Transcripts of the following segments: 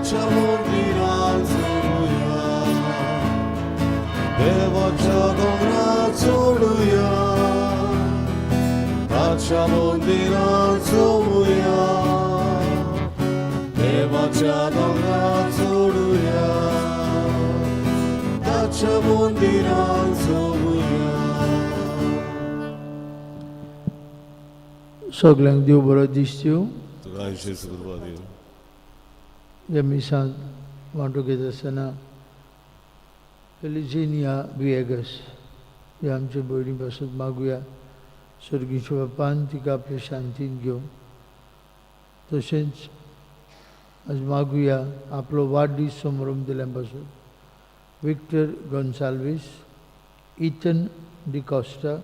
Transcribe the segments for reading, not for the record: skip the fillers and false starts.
देवाच्या मंदिरान चलुया, देवाच्या दोंगरार चडुया, ताच्या मंदिरान चलुया, देवाच्या दोंगरार चडुया, ताच्या मंदिरान चलुया. सगल्यांक देव बरो दीस दिवं. तुका आयशीस कृपा दिवं. ह्या मिसांत वांटो घेत आसतना फेलिजिनिया विएगस ह्या आमच्या भयणी पासत मागुया, सर्गीच्या बापान तिका आपले शांतीन घेवं. तशेंच आज मागुया आपलो वाडदीस समरोम दिल्या पासून विक्टर गोन्साल्वीस, इथन डिकॉस्टा,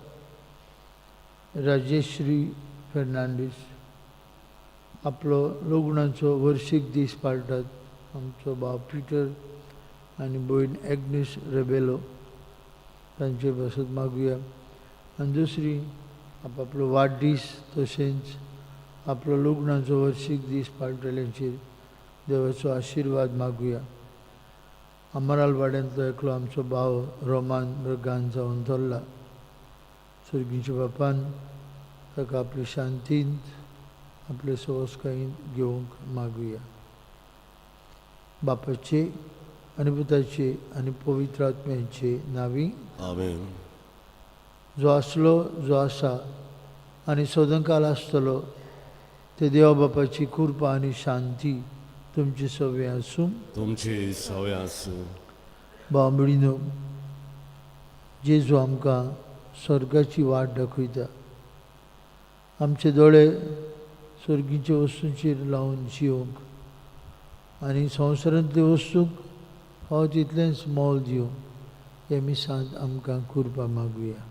राजेश्री फेर्नांडीस. आपलो लग्नाचो वर्शीक दीस पाळटात आमचो भाव पिटर आनी भयण एग्नीस रेबेलो, तांचे पासत मागुया. आनी दुसरी आपलो वाडदीस तशेंच आपलो लग्नाचो वर्शीक दीस पाळटल्यांचेर देवाचो आशिर्वाद मागुया. अमराल वाड्यांतलो एकलो आमचो भाव रोमान ब्रगान जावन धरला. सर्गीच्या बापान ताका आपले शांतींत आपले सवस्कायेंत घेवंक मागुया. बापाचे आनी पुताचे आनी पवित्र आत्म्याचे नांवी. आमेन. जो आसलो, जो आसा आनी सदांकाल आसतलो ते देवा बापाची कृपा आनी शांती तुमची सगळें आसूं. तुमची सवय आसूं. भाव भयणीनो, जेजू आमकां स्वर्गाची वाट दाखयता. आमचे दोळे सर्गीच्या वस्तूंचेर लावन जिवंक आनी संवसारांतल्या वस्तूंक फावो तितलेंच मोल दिवंक हे मिसांत आमकां कृपा मागुया.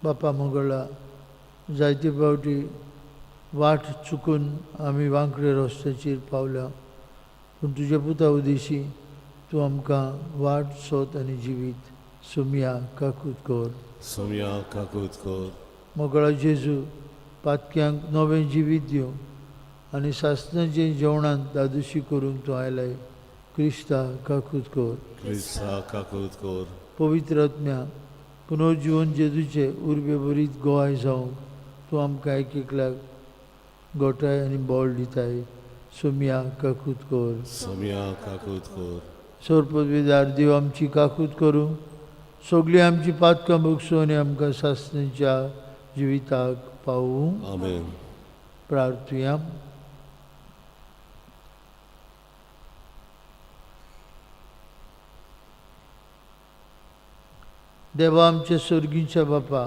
बापा मंगळा, जायते फावटी वाट चुकून आमी वांकडे रस्त्याचेर पावल्या, पूण तुज्या पुता उदेशी तूं आमकां वाट, सोद आनी जिवीत. सोमया काकूत कर. सोमया काकूत कर. मोगळा जेजू, पातक्यांक नवें जिवीत दिवंक आनी सासणाचें जेवणांत दादोशी करूंक तूं आयलाय. क्रिस्ता काकूत कर. क्रिस्ता काकूत कर. पवित्र आत्म्या, पुनर्जिवन जेजूचे उर्बे भरीत गोवाय जावंक तूं आमकां एक एकल्याक गोठाय आनी बळ दिताय. सोमया काकूत कर. सोमया काकूत कर. सोरपदवीदार देव आमची काकूत करूं, सगळीं आमची पातकां भोगसूं आनी आमकां सासणेच्या जिविताक पावूं. आमेन. प्रार्थुया. देवा आमच्या सर्गीच्या बापा,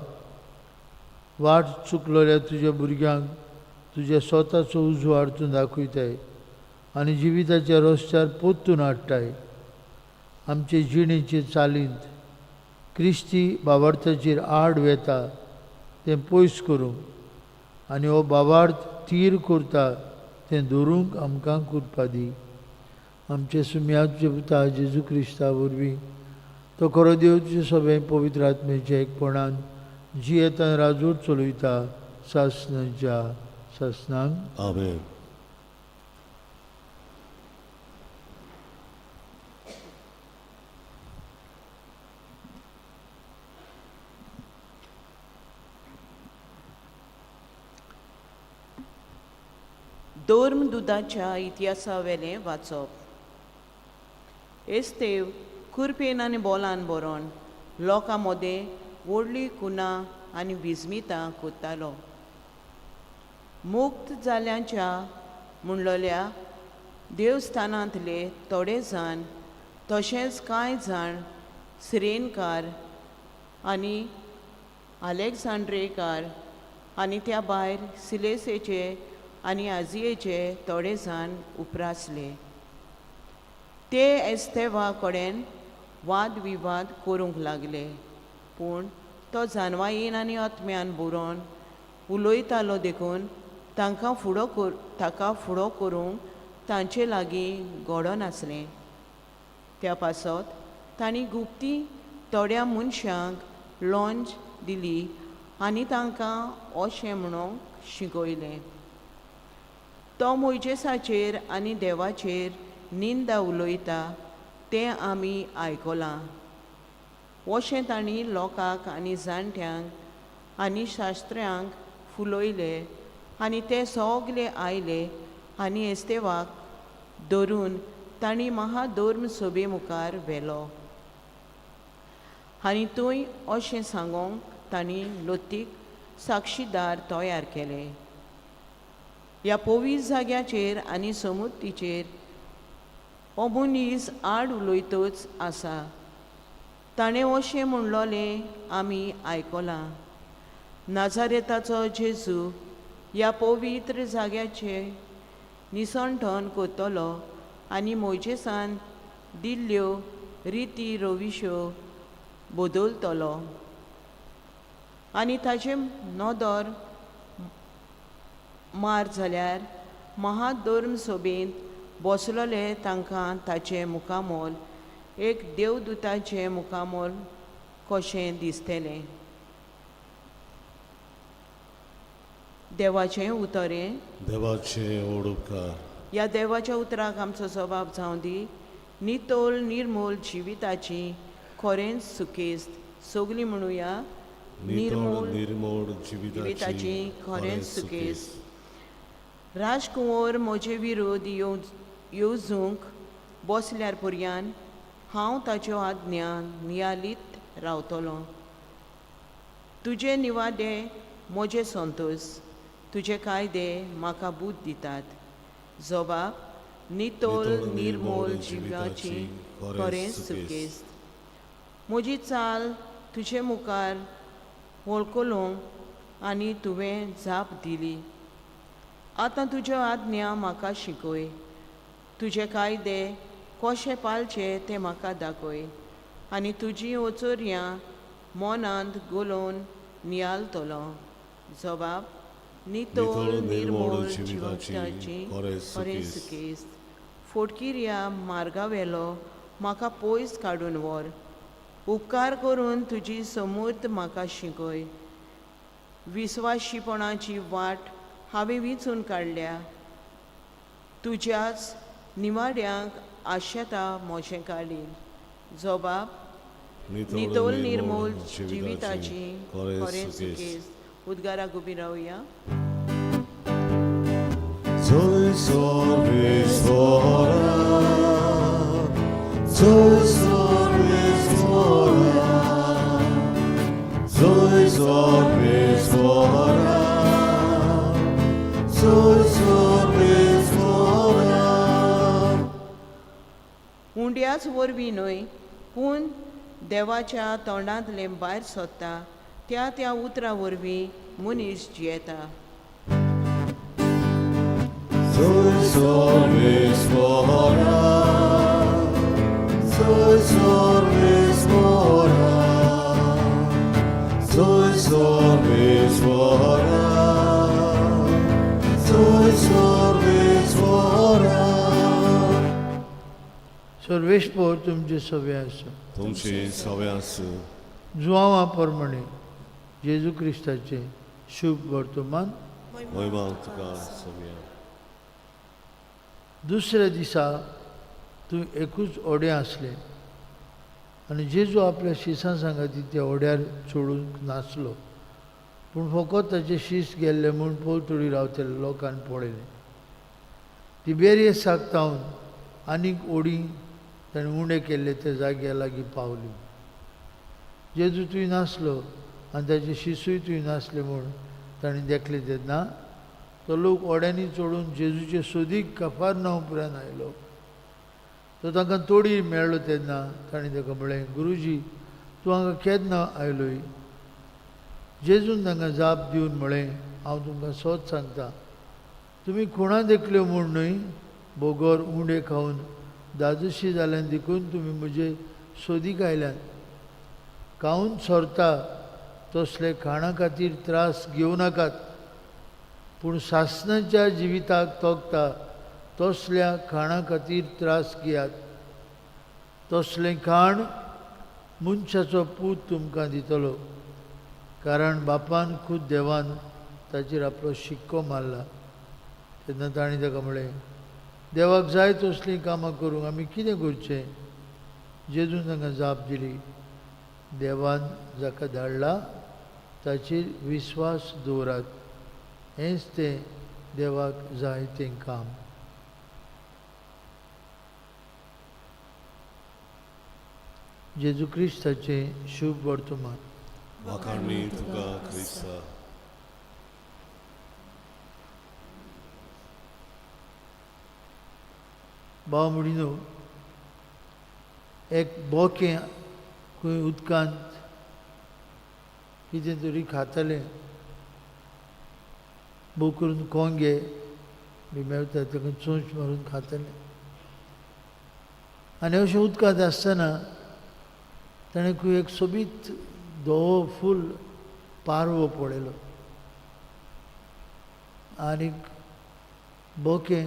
वाट चुकलेल्या तुज्या भुरग्यांक तुज्या स्वताचो उजवाड तूं दाखयताय आनी जिविताच्या रस्त्यार पोत्तून हाडटाय. आमचे जिणेचे चालींत क्रिस्ती बाबार्थाचेर आड वेता तें पयस करूंक आनी हो बाबार्थ तीर करता तें धरूंक आमकां कृपा दी. आमचे सुम्याचे पुता जेजू क्रिस्ता वरवीं, तो खरो देव तुजे सगळें पवित्र आत्म्याच्या एकपणान जियेतान राजवट चलयता सासणाच्या सासणांक. आमेन. धर्मदुताच्या इतिहासावेलें वाचप. एस्तेव कुरपेन आनी बोलान बरोवन लोकां मदें व्हडली कुनां आनी विजमितां कोत्तालो. मुक्त जाल्यांच्या म्हणलोल्या देवस्थानांतले थोडे जाण तशेंच कांय जाण सिरेनकार आनी आलेक्झांड्रेकार आनी त्या भायर सिलेसेचे आनी आजियेचे थोडे जाण उप्रासले. ते एस्तेवा कडेन वाद विवाद करूंक लागले, पूण तो जानवायेन आनी आत्म्यान बरोवन उलयतालो देखून तांकां फुडो कर ताका फुडो करूंक तांचे लागीं घडनासलें. त्या पासत तांणी गुप्ती थोड्या मनशांक लॉंज दिली आनी तांकां अशें म्हणूंक शिकयलें, तो मोयजेसाचेर आनी देवाचेर निंदा उलयता तें आमी आयकलां. अशें तांणी लोकांक आनी जाणट्यांक आनी शास्त्र्यांक फुलयले आनी ते सगले आयले आनी एस्तेवाक धरून तांणी महाधर्म सभे मुखार व्हेलो. आनी थंय अशें सांगोंक तांणी लोतीक साक्षीदार तयार केले. ह्या पवीस जाग्याचेर आनी समुद्रीचेर हो मनीस आड उलयतच आसा. ताणें अशें म्हणलोलें आमी आयकलां, नाजारेताचो जेजू ह्या पवित्र जाग्याचे निसणठण करतलो आनी मोयजेसान दिल्ल्यो रिती रविश्यो बदलतलो. आनी ताचे नदर मार जाल्यार महाधर्म सभेंत बसलोले तांकां ताचें मुखामोल एक देवदूताचें मुखामोल कशें दिसतलें. देवाचें उतर हें. देवाचे ओडुपकार. ह्या देवाच्या उतराक आमचो जबाब जावं दी. नितोल निर्मूल जिविताची खरेंच सुखेस्त सगलीं म्हणुया, नितळ निर्मोळ जिविताची खरेंच सुखेस्त. राजकुंवर म्हजे विरोध येवजूंक बसल्यार पर्यान हांव ताच्यो आज्ञा नियालीत रावतलो. तुजे निवादे म्हजे संतोश, तुजे कायदे म्हाका बूद दितात. जबाब नितोल निर्मूल जिवाची खरेंच सुखेस्त. म्हजी चाल तुजे मुखार वळखलो आनी तुवें जाप दिली. आतां तुज्यो आज्ञा म्हाका शिकय, तुजे कायदे कशे पाळचे ते म्हाका दाखय आनी तुजी ओचोरयां मनांत गोलोवन नियालतलो. जबाब नितोल निर्मूल जिवाची खरें सुखेस्त. फोटकिऱ्या मार्गावेलो म्हाका पयस काडून व्हर, उपकार करून तुजी समूर्त म्हाका शिकय. विस्वाशीपणाची वाट हांवें विंचून काडल्या, तुज्याच निवाड्यांक आशेता म्हजें काडील. जबाब नितोल निर्मूल जिविताची खरें सुखेस्त. उद्गाराक उबी रावया. जय सर्वेश्वरा, जय सर्वेश्वरा, जय सर्वेश्वरा, जय सर्वेश्वरा. उंड्याच वरवीं न्हय पूण देवाच्या तोंडांतलें भायर सोदता त्या त्या उतरां वरवीं मनीस जियेता. जय सर्वेश्वरा, जय सर्वेश्वरा, जय सर्वेश्वरा, जय सर्वेश्वरा. सर्वेस्पोर तुमचे सवे आसा. तुमचे सवे आसूं. जुआंवा प्रमाणे जेजू क्रिस्ताचें शुभ वर्तमान. महिमा तुका सव्या. दुसऱ्या दिसा तूं एकूच ओडें आसलें आनी जेजू आपल्या शिसां सांगाती त्या ओड्यार चडूंक नासलो, पूण फकत ताचे शीस गेल्ले म्हूण पलतडी रावतले लोकान पळयलें. तिबेरियसाक तावन आनीक ओडी ताणें उणें केल्ले त्या जाग्या लागीं पावली. जेजू थंय नासलो आनी ताचे शिसूय थंय नासले म्हूण ताणें देखलें तेन्ना तो लोक ओड्यांनी चडून जेजूचे सोदीक कफारनांव उपरांत आयलो. तो तांकां तोडी मेळ्ळो तेन्ना ताणें ताका म्हळें, गुरुजी तूं हांगा केन्ना आयलोय? जेजून तांकां जाप दिवन म्हळें, हांव तुमकां सोद सांगता, तुमी खुणां देखल्यो म्हूण न्हय, बोगर उंडे खावन दादोशी जाल्यान देखून तुमी म्हजे सोदीक आयल्यात. खावन सोरता तसले खाणा खातीर त्रास घेवं नाकात, पूण सासणाच्या जिविताक तोखता तसल्या खाणा खातीर त्रास घेयात. तसलें खाण मनशाचो पूत तुमकां दितलो, कारण बापान खूद देवान ताचेर आपलो शिक्को मारला. तेन्ना ताणें ताका म्हळें, देवाक जाय तसलीं कामां करूंक आमी कितें करचें? जेजून तांकां जाप दिली, देवान जाका धाडला ताचेर विस्वास दवरात, हेंच तें देवाक जाय तें काम. जेजू क्रिस्ताचें शुभ वर्तमान. वाखाणणी तुका क्रिस्ता. भाव म्हणिनो, एक बोकें खंय उदकांत कितें तरी खातालें, भोव करून कोंगे बी मेळटा ताका चोंच मारून खातालें. आनी अशें उदकांत आसतना ताणें खंय एक सोबीत धवो फूल पारवो पळयलो आनीक बोकें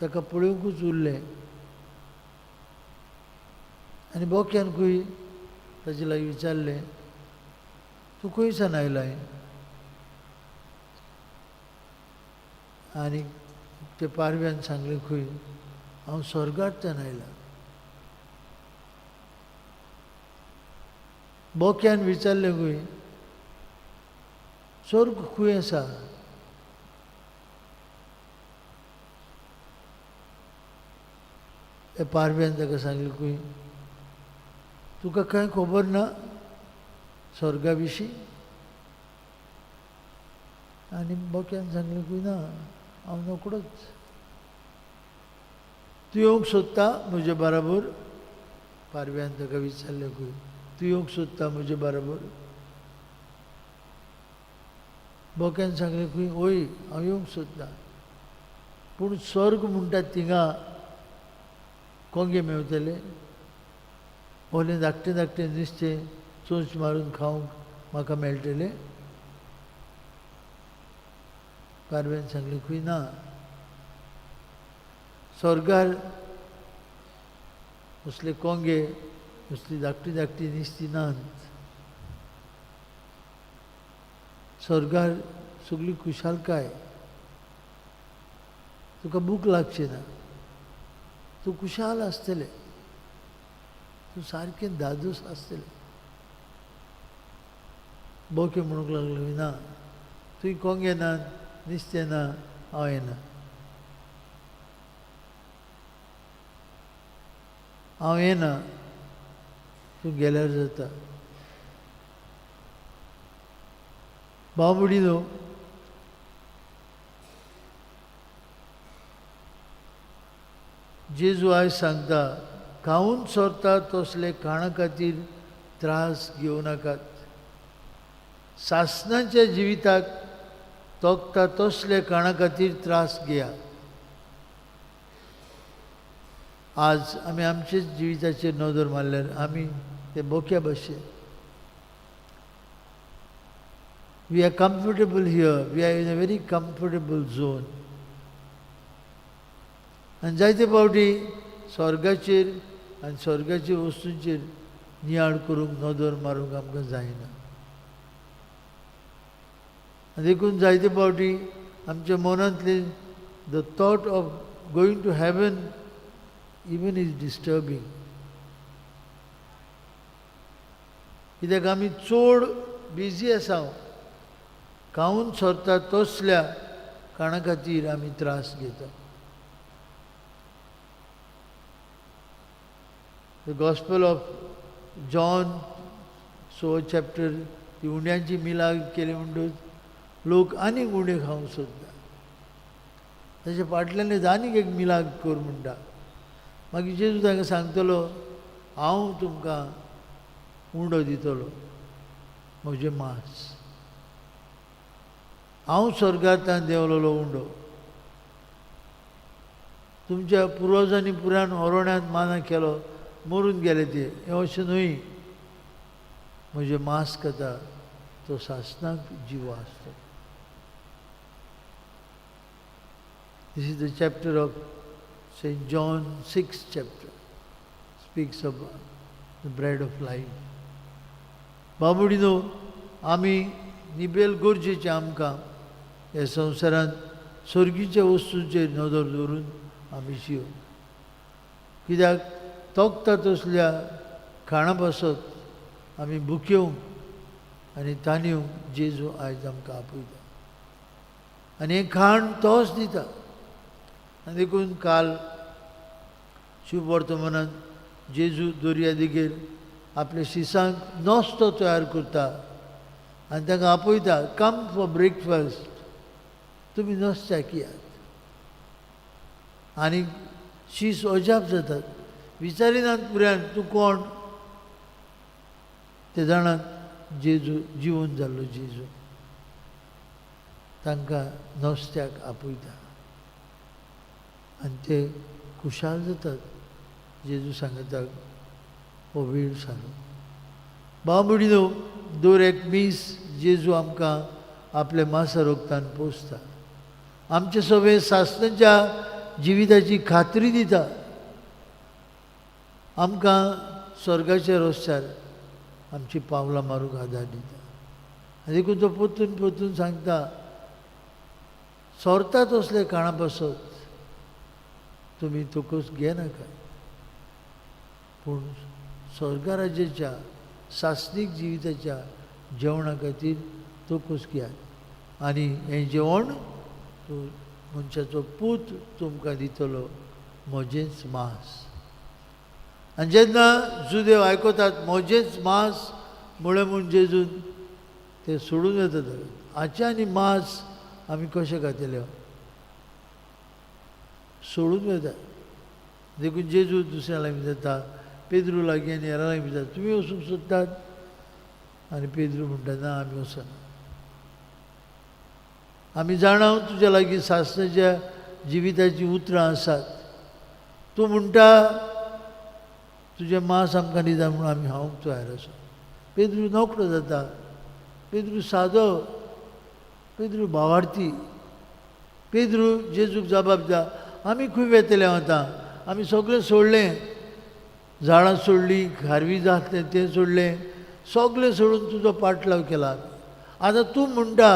ताका पळोवंकूच उरलें. आनी बोक्यान खंय ताजे लागीं विचारलें, तूं खंयसान आयलाय? आनी ते पारव्यान सांगलें, खंय हांव स्वर्गांतल्यान आयलां. बोक्यान विचारलें, खंय स्वर्ग खंय आसा? त्या पारव्यान ताका सांगलें, खंय तुका कांय खबर ना स्वर्गा विशीं? आनी बोक्यान सांगलें, खंय ना, हांव नोकडोच. तूं येवंक सोदता म्हजे बराबर? पारव्यान ताका विचारलें, खंय तूं येवंक सोदता म्हजे बराबर? बोक्यान सांगलें, खंय वय हांव येवंक सोदता, पूण स्वर्ग म्हणटात थिंगा कोंगे मेवतले, ओलें धाकटें धाकटें नुस्तें चोंच मारून खावंक म्हाका मेळटलें? पारव्यान सांगलें, खंय ना, स्वर्गार असले कोंगे असली धाकटी धाकटी नुस्तीं नात. स्वर्गार सगळी खुशालकाय, तुका भूक लागची ना, तूं खुशाल आसतलें, तूं सारकें धादोस आसतलें. बोके म्हणूंक लागलो, ना, तुवें कोंगे ना, नुस्तें ना, हांव येना, हांव येना, तूं गेल्यार जाता. भाव भयणीनो, जेजू आयज सांगता, खावन सोरता तसले खाणा खातीर त्रास घेवं नाकात. सासणाच्या जिविताक तोखता तसले खाणा खातीर त्रास घेया. आज आमी आमचेच जिविताचेर नदर मारल्यार आमी ते बोक्या भशेन. We are comfortable here, we are in a very comfortable zone. आनी जायते फावटी स्वर्गाचेर आनी स्वर्गाचे वस्तूंचेर नियाळ करूंक नदर मारूंक आमकां जायना. आनी देखून जायते फावटी आमच्या मनांतली the thought of going to heaven even is disturbing. कित्याक आमी चड बिजी आसा, खावन सोरता तसल्या खाणा खातीर आमी त्रास घेता. The Gospel of John, 6 chapter, ती उंड्यांची मिलाग केली म्हणटकच लोक आनीक उंडे खावंक सोदता. ताच्या फाटल्यान आनीक एक मिलाग कर म्हणटा. मागीर जेजू तांकां सांगतलो, हांव तुमकां उंडो दितलो, म्हजें मांस, हांव स्वर्गांतल्यान देंवलेलो उंडो. तुमच्या पुर्वजांनी पुराण ओरोण्यांत माना केलो, मरून गेले ते, हें अशें न्हय. म्हजें मांस खाता तो सासणाक जिवो आसता. This is the chapter of Saint John, 6th chapter, speaks of the bread of life. बाबुडीनो, आमी निबेल गरजेचें आमकां ह्या संवसारांत सर्गीच्या वस्तूंचेर नदर दवरून आमी जियों, कित्याक तोखता तसल्या खाणा पासत आमी भुकेवंक आनी ताणयेवंक जेजू आयज आमकां आपयता आनी हें खाण तोच दिता. आनी देखून काल शुभवर्तमानान जेजू दर्या देगेर आपल्या शिसांक नस्तो तयार करता आनी तांकां आपयता, कम फॉर ब्रेकफास्ट, तुमी नस्त्याक येयात. आनी शीस अजाप जातात, विचारिनात पुऱ्यान तूं कोण, ते जाणात जेजू जिवन जाल्लो जेजू तांकां नस्त्याक आपयता आनी ते खुशाल जातात. जेजू सांगता हो वेळ सारो. बाबुडीनो, दर एक मीस जेजू आमकां आपल्या मासा रोगतान पोसता, आमचे सगळे सासणाच्या जिविताची खात्री दिता, आमकां स्वर्गाच्या रस्त्यार आमची पावलां मारूंक आदार दिता. आनी देखून तो परतून परतून सांगता, सोरता तसले काणा पासत तुमी तकस घेनाका, पूण स्वर्गराज्याच्या सासणीक जिविताच्या जेवणा खातीर तकस घेयात. आनी हें जेवण तूं मनशाचो पूत तुमकां दितलो, म्हजेंच मांस. आनी जेन्ना जुदेव आयकतात म्हजेंच मांस म्हळें म्हूण जेजून ते सोडून येतात, हाचें आनी मांस आमी कशें खातले, सोडून वतात. देखून जेजू दुसऱ्या लागीं जाता, पेद्रू लागीं आनी हेरां लागीं जाता, तुमी वचूंक सोदतात? आनी पेद्रू म्हणटा, ना, आमी वचना, आमी जाणा तुज्या लागीं सासणाच्या जिविताचीं उतरां आसात, तूं म्हणटा तुजें मांस आमकां दिता म्हणून आमी खावंक तयार आसा. पेद्रू नोकरो जाता, पेद्रू सादो, पेद्रू भावार्थी. पेद्रू जेजूक जबाब दिता, आमी खंय वेतले आतां, आमी सगळें सोडलें, झाडां सोडलीं, खारवी जातलें तें सोडलें, सगळें सोडून तुजो पाटलाव केला, आतां तूं म्हणटा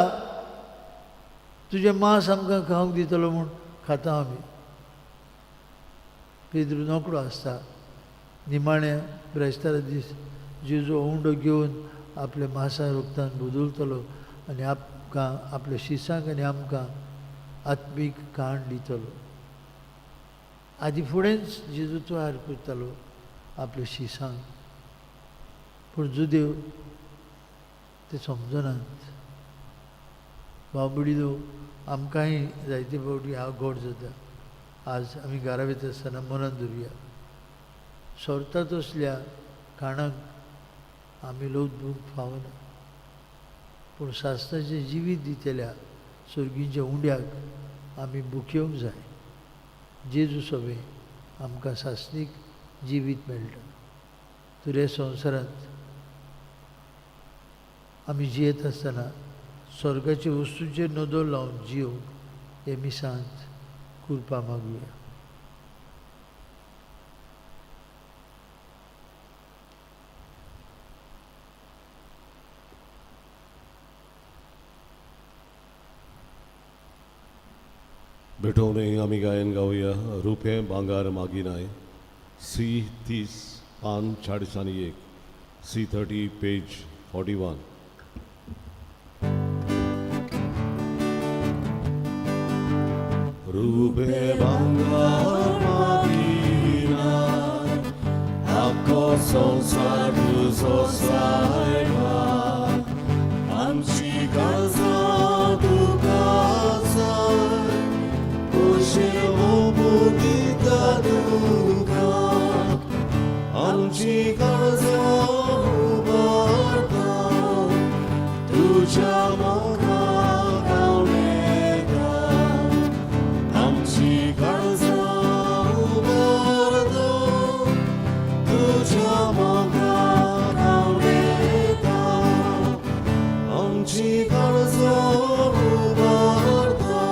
तुजें मांस आमकां खावंक दितलो म्हूण खाता आमी. पेद्रू नोकरो आसता. निमाणें ब्रेस्तारा दीस जेजू उंडो घेवन आपल्या मांसा रोगतान बदलतलो आनी आमकां आपल्या शिसांक आनी आमकां आत्मीक काण दितलो. आदी फुडेंच जेजू तयार करतालो आपल्या शिसांक, पूण जुदेव ते समजनात. बाबडीनो, आमकांय जायते फावटी हांव गोड जाता. आज आमी घरा वयता आसतना मनान धरुया, सोरता तसल्या खाणाक आमी लोक फावना, पूण सासणाचें जिवीत दितल्या सर्गीच्या उंड्याक आमी भुकेवंक जाय. जेजू सगळें आमकां सासणीक जिवीत मेळटा. तर ह्या संवसारांत आमी जियेत आसतना स्वर्गाचे वस्तूचेर नदर लावन जियोवंक हे मिसांत कृपा मागुया. भेटवणे आमी गायन गावया रुपें भांगार मागिनाय, सी 30 पान 41, सी 30 पेज 41. रुपें भांगार मागिनाय, आख्खो संवसार तुजो सायबा, आमची काळजां तुका जाय, कुशीन ओंपून दिता तुका, आमची काळजां उबारता तुज्या मोगाक आवडटा, आमची काळजां उबारता तुज्या मोगाक आवडटा, आमची काळजां उबारता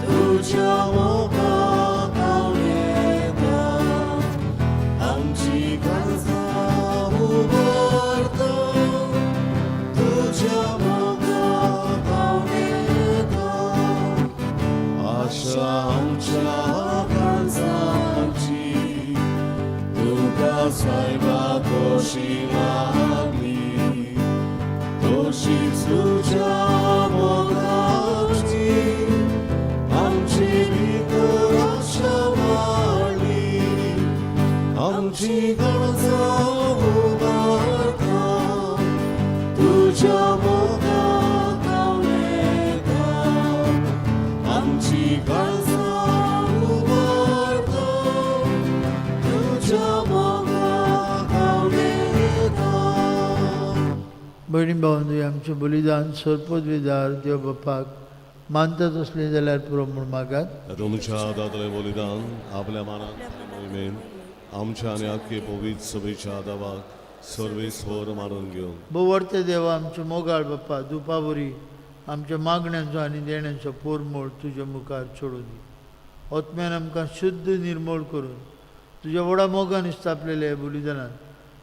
तुज्या तशीच तुज्या मोगाची आमची भितर आशा वाडली आमची गरजा उबारता तुज्या मोगाक उलयता आमची गरजा उबारता तुज्या मोगाक उलयता. भयणी भावंदू, आमचें बलिदान सर्पदवेदार देव बापाक मानता तसलें जाल्यार पुरो म्हूण मागात. तुमच्या दादले बलिदान आपल्या मानात मोहिमेन आमच्या आनी आख्खे पवित्र सभेच्या दावाक सर्वेस्वर मानून घेवन. भोवर्ते देवा, आमचे मोगाळ बाप्पा, दुपावरी आमच्या मागण्यांचो आनी देण्यांचो पोरमोळ तुज्या मुखार सोडून दी. ओतम्यान आमकां शुद्ध निर्मोळ करून तुज्या व्हडा मोगान स्थापलेल्या बलिदानान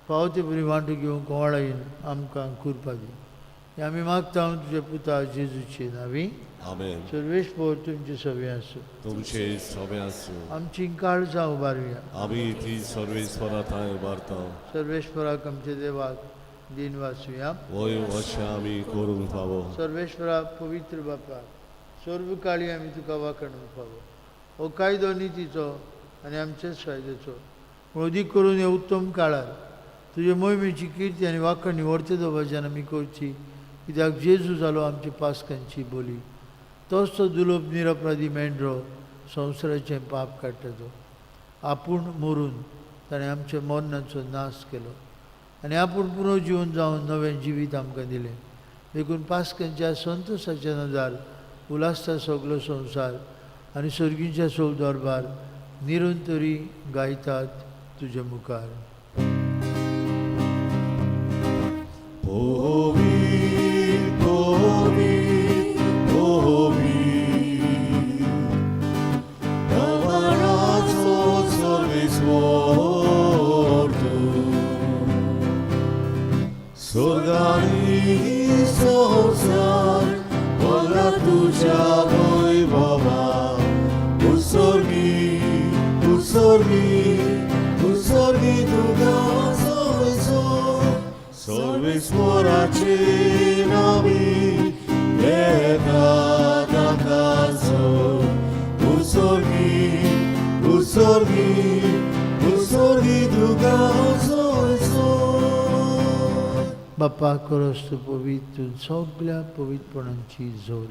फावो ते बरी वांटो घेवंक ओवाळायेन आमकां कुरपा दी. हें आमी मागता तुज्या पुता जेजूचे नांवी. आमेन. सर्वेस्पर तुमचे सवे आसूं. तुमचे सवे आसूं. आमची काळजां उबारुया. आमी ती सर्वेस्वरा थंय उबारता. सर्वेश्वराक आमच्या देवाक दिन वाचुया. वय अशें आमी करूंक फावो. सर्वेश्वरा, पवित्र बापा, सर्व काळी आमी तुका वाखणूंक फावो. हो कायदो नितीचो आनी आमचेच फायद्याचो, पूण अदीक करून हे उत्तम काळार तुजे मोहिमेची किर्ती आनी वाखणी व्हरते दबाज्यान आमी करची, कित्याक जेजू जालो आमची पास्कांची बोली. तोच तो दुलोब निरपराधी मेंढरो संवसाराचें पाप काडटा. तो आपूण मरून ताणें आमच्या मरणाचो नाश केलो आनी आपूण पुनर्जिवन जावन नवें जिवीत आमकां दिलें. देखून पास्कांच्या संतोशाच्या नदार उलासता सगलो संवसार आनी सर्गीच्या सोब दरबार निरंतरी गायतात तुजे मुखार. पवित्र पवित्र पवित्र दवाराचो सर्वेस्वर तूं, स्वर्गानी संवसार भरला तुज्या वैभवान. उत्सर्गी उत्सर्गी उत्सर्गी तुका सर्वेस्वर, सर्वेस्वराचे नावी येता ताकाचो. उत्सर्गी उत्सर्गी उत्सर्गी तुका सर्वेस्वर. बापा, करस तूं पवित्र, तूं सगल्या पवित्रपणांची जोर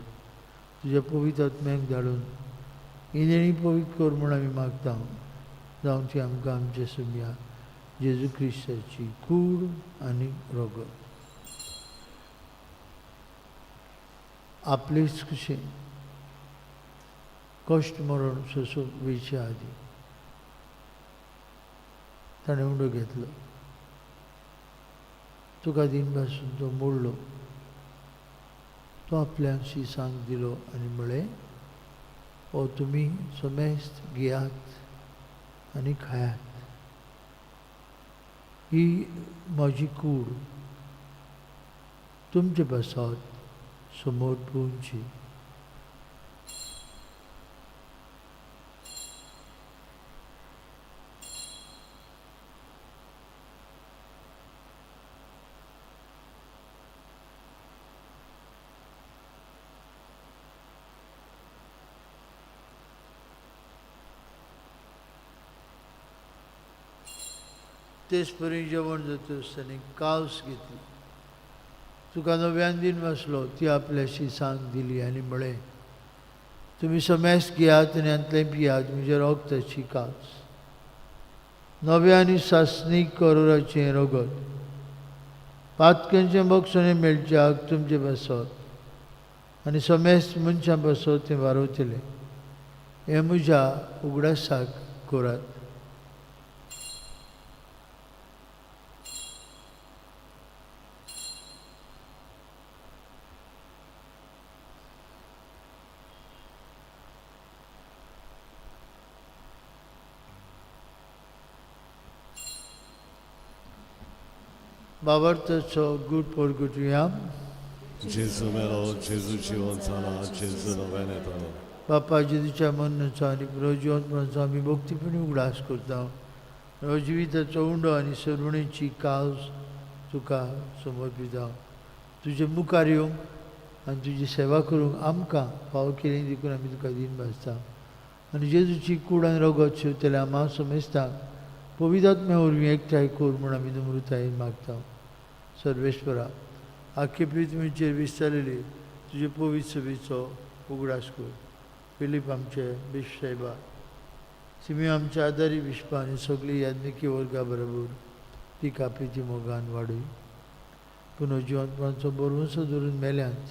तुज्या पवित्र आत्म्याक धाडून ही देणी पवित्र कर म्हूण आमी मागता, जावं ती आमकां आमचे सुमया जेजू क्रिस्ताची कूड आनी रगत. आपलेच कशें कश्ट मरण सोंसूंक वेचे आदी ताणें उंडो घेतलो, तुका दिनभासून तो मोडलो, तो आपल्याशी सांग दिलो आनी म्हळें, ओ तुमी समेस्त घेयात आनी खायात, ही म्हजी कूड तुमचे पासत समोर पुंची. तेच परी जेवण जाता आसतना कावस घेतली, तुका नव्यान दिन वाचलो, ती आपल्याशी सांग दिली आनी म्हळें, तुमी समेस्त घेयात आनी हांतलें पियात, म्हज्या रगताची कावस, नव्या आनी सासणीक करोराचें रगत, पातक्यांचें बक्षणें मेळच्याक तुमचे पासत आनी समेस्त मनशां पासत तें वारवतलें. हें म्हज्या उगडासाक करात. बाबर्थचो गुड परगुटया. जेजू मेलो, जेजू जिवन जाला, जेजू नव्यान येतलो. बापा, जेजूच्या मरणाचो आनी पुनर्जिवनपणाचो आमी भक्तीपणी उगडास करता. जिविताचो उंडो आनी सरुणेची कावस तुका समर्पिता. तुजे मुखार येवंक आनी तुजी सेवा करूंक आमकां फावो केली देखून आमी तुका दीन भासता. आनी जेजूची कूड आनी रगत शेवतल्या आमा समेस्तांक पवित्र वरवीं एकठांय कर म्हूण आमी नम्रतायेन मागता. सर्वेश्वरा, आख्खे पृथ्वीचेर विस्तारलेली तुजे पवित्र सभेचो उगडास कर. फिलीप आमचे बिश्प साहेबा, सिमियो आमच्या आदारी बिश्पा आनी सगळी याज्ञिकी वर्गा बरोबर तिका प्रिती मोगान वाडय. पुनर्जिवंतपणाचो बरवंसो धरून मेल्यांत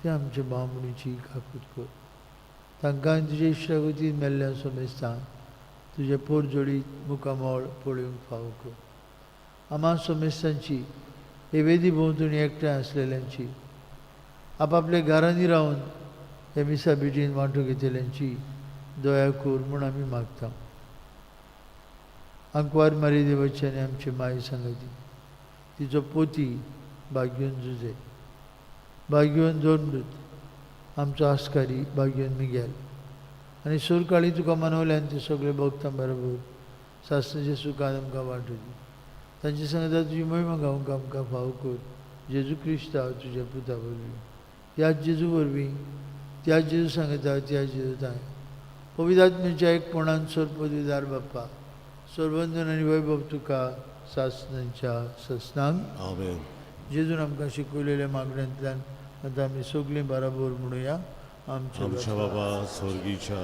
ते आमचे भावणीची काकूत कर. तांकां तुजे इश्टागतीन मेल्ल्या समेस्तांक तुजे पोरजोडीत मुखामळ पळोवंक फावो कर. आमा समेस्तांची हे वेदी भोंवतणी एकठांय आसलेल्यांची, आपापल्या घरांनी रावन हे मिसा भेटीन वांटो घेतल्यांची दया कर म्हूण आमी मागता. आंकवार मारी देवाची आनी आमची माय सांगती, तिचो पोती भाग्योन जुजे, भाग्योन जोडमृत, आमचो आस्कारी भाग्योन मिगेल आनी सुरकाळी तुका मनवल्यान ते सगळे भक्तां बरोबर सासणाच्या सुखान आमकां वांटू दी. तांचे सांगता तुजी महिमा गावंक आमकां फावो कर. जेजू क्रिस्तांव तुज्या पुता वरवीं, त्याच जेजू वरवीं, त्याच जेजू सांगता, त्याच जेजू तांय पवित्र आत्म्याच्या एकपणान सर्वपदवीदार बाप्पा, सर्वंदन आनी वैभव तुका सासणाच्या ससनांक. आमेन. जेजून आमकां शिकयलेल्या मागण्यांतल्यान आतां आमी सगळीं बराबर म्हणुया. आमच्या बाबा स्वर्गीच्या,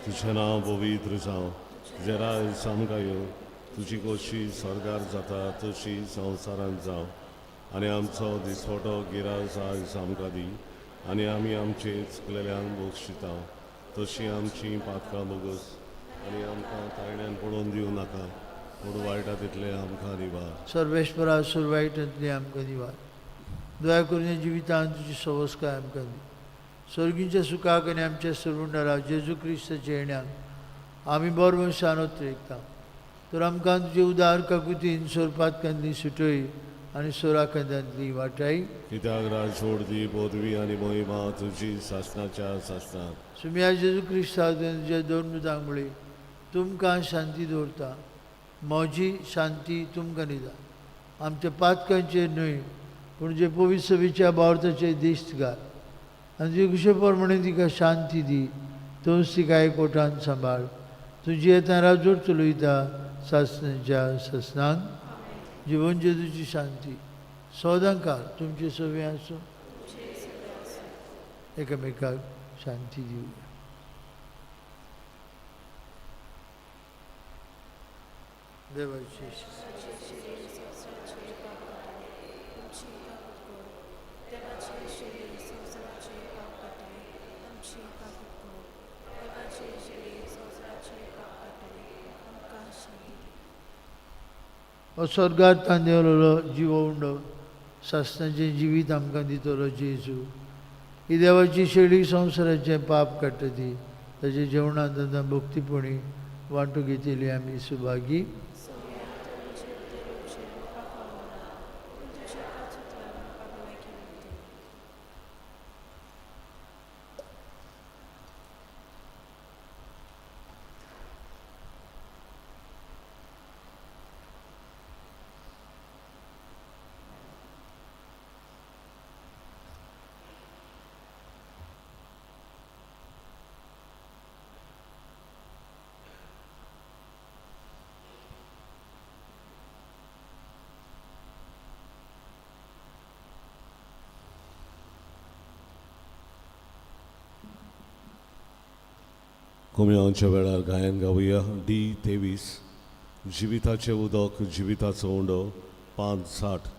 तुजें नांव पवित्र जावं, तुजें राज आमकां येवं, तुजी खोशी स्वर्गार जाता तशी संवसारांत जावं. आनी आमचो दिसवटो गिरास आयज आमकां दी, आनी आमी आमचे चुकलेल्यांक बक्षिता तशी आमची पातकां बोगस, आनी आमकां ताळण्यान पडोवन दिवं नाका, पूण वायटा तितलें आमकां निवार. सर्वेश्वरा, सुरवायटांतली आमकां निवार. दया करून जिवितांत तुजी सवस्काय आमकां दी. स्वर्गीच्या सुखाक आनी आमच्या सर्वंडारा जेजू क्रिस्ताच्या येण्याक आमी बरवंशान ओतरेकता. तर आमकां तुजे उदार काकुतीन सोरपातकांतली सुटय आनी सोराखांतांतली वाटाय. कित्याक राज दी पदवी आनी महिमा तुजी सासणाच्या सासणाक. सुम्या जेजू क्रिस्ता तुज्या दोन मुतांक म्हळी, तुमकां शांती दवरता, म्हजी शांती तुमकां दिता. आमच्या पातकांचेर न्हय पूण जे पवित्र सभेच्या बावर्थाचे दिश्ट घाल आनी तुजे कुशे प्रमाणे तिका शांती दी. तूंच तिका एकवटान सांबाळ. तुजी येता राजोड चलयता सासणाच्या ससनांक. जिवन जेजूची शांती सदांकाळ तुमचे सवे आसूं. एकामेकाक शांती दिवया. देवाची स्वर्गात तांदेवलो जिवो उंडो सासणाचें जिवीत आमकां दितलो जेजू. ही देवाची शेळी संवसाराचें पाप काडटा ती ताच्या जेवणांत आतां भक्तीपणी वांटो घेतली आमी सुभागी. कोमयांच्या वेळार गायन गावया. डी 23, जिविताचें उदक जिविताचो उंडो, 5 60,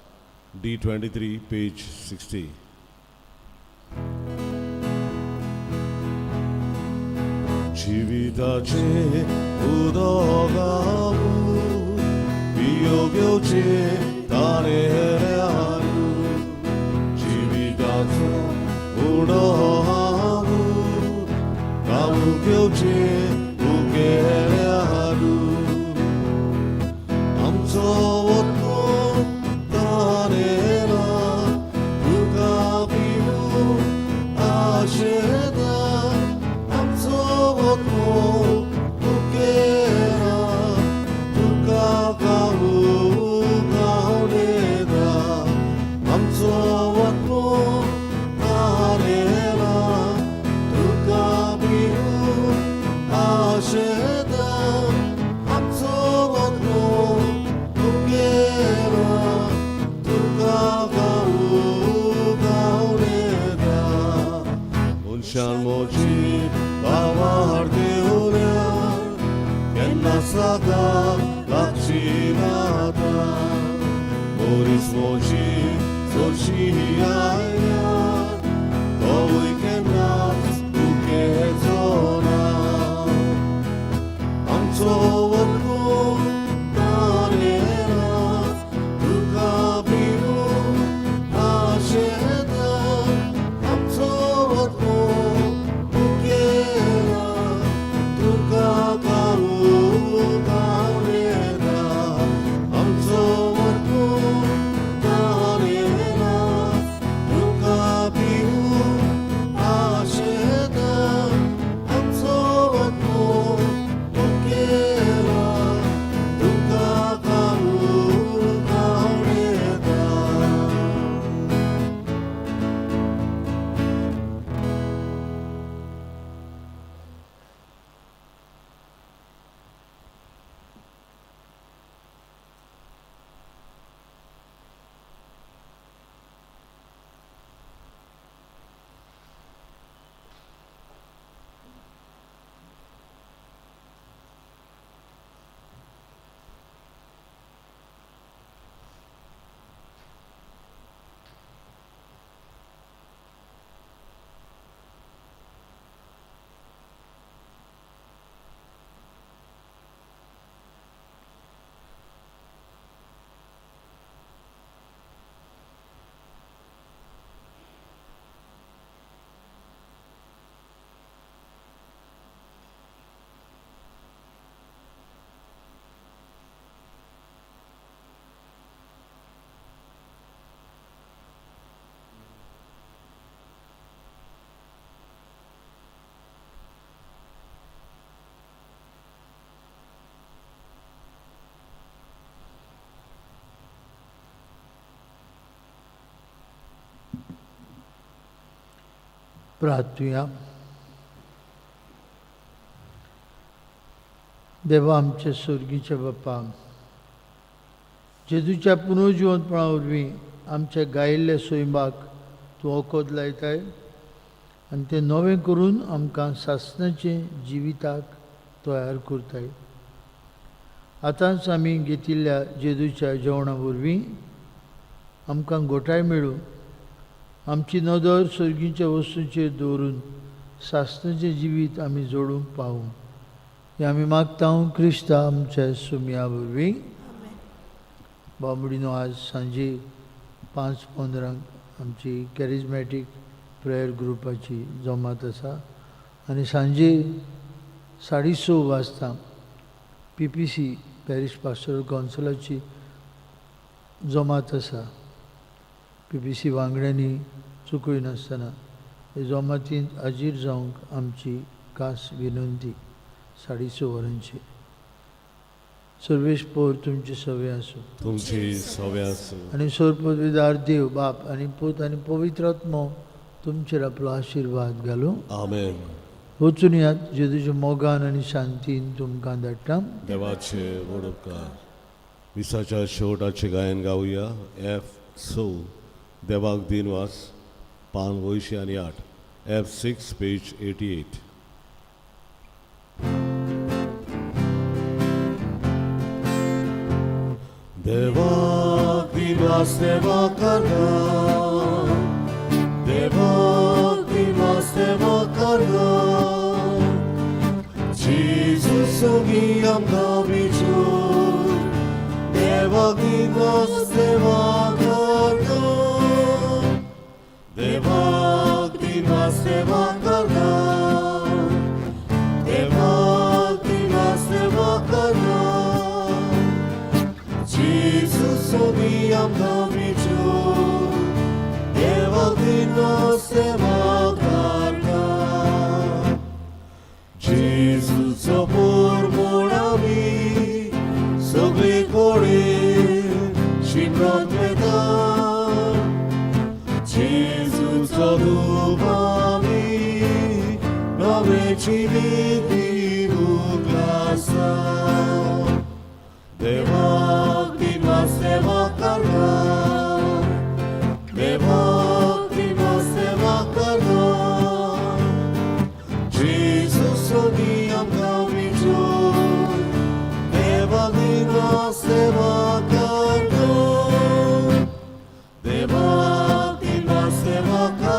डी 23 पेज 60. जिविताचें उदक हांव पियो घेवचें ताणें, जिविताचो उंडो हांव खावूं घेवचें उगेल्यार. आमचो वतलो ताणें तुका पिवूं आशेता, आमचो वतलो उगेला तुका खावूं गावलेता, आमचो मनशान मोजी भावार देवल्या केन्ना सादाक लागची नाता मनीस मोजी चडशी आयल्या तोवूय केन्नाच दुखेचो ना आमचो वरगो तुका भिवून आशेता आमचो वरगो मुखेला तुका कारू गावलेता आमचो वरगो तुका भिवून आशेता आमचो वरगो मुखेला तुका कारू गावलेता. प्रार्थुया. देवा आमच्या स्वर्गीच्या बापा, जेजूच्या पुनर्जिवंतपणा वरवीं आमच्या गायिल्ल्या सैमाक तूं वखद लायताय आनी तें नवें करून आमकां सासणाचें जिविताक तयार करताय. आतांच आमी घेतिल्ल्या जेजूच्या जेवणा वरवीं आमकां गोठाय मेळूं. आमची नदर सर्गीच्या वस्तूंचेर दवरून सासणाचें जिवीत आमी जोडूंक पावूं हें आमी मागता क्रिस्ता आमच्या सुमया वरवीं. बाबडीनो, आज सांजे 5:15 आमची कॅरिजमॅटीक प्रेयर ग्रुपाची जमात आसा आनी सांजे 6:30 वाजता PPC parish पास्टोरल कावन्सिलाची जमात आसा. PPC वांगड्यांनी चुकय नासतना हे जमातींत हाजीर जावंक आमची खास विनंती. 6:30 वरांची. सर्वेश पोर तुमची सवे आसूं. तुमची सवे आसूं. आनी सर्वपदवीदार देव बाप आनी पूत आनी पवित्र आत्मो तुमचेर आपलो आशिर्वाद घालूं. आमेन. वचून यात जेजूच्या मोगान आनी शांतीन तुमकां धाडटा. देवाचे व्हड उपकार. मिसाच्या शेवटाचें गायन गावया. F6 देवाक दिनवास, पान 88, F6 page 88. देवाक दिनवास देवा करना, देवाक दिनवास देवा करना, जेजू सोगी आमकां विचूर, देवाक दिनवास देवा करना, देवाक दिनवास देवा करना, देवाक दिनवास देवा करना, जेजू सोगी आमकां विचूर, देवाक दिनवास देवा करना. जेजूचो पोर म्हूण आमी सगळे कडेन शिमरात वेता, जेजूचो धूप आमी नवें जिवीत दिवंक आसा. देवाक दिनवास देवा करना, देवाक दिनवास देवा करना, लोकांक.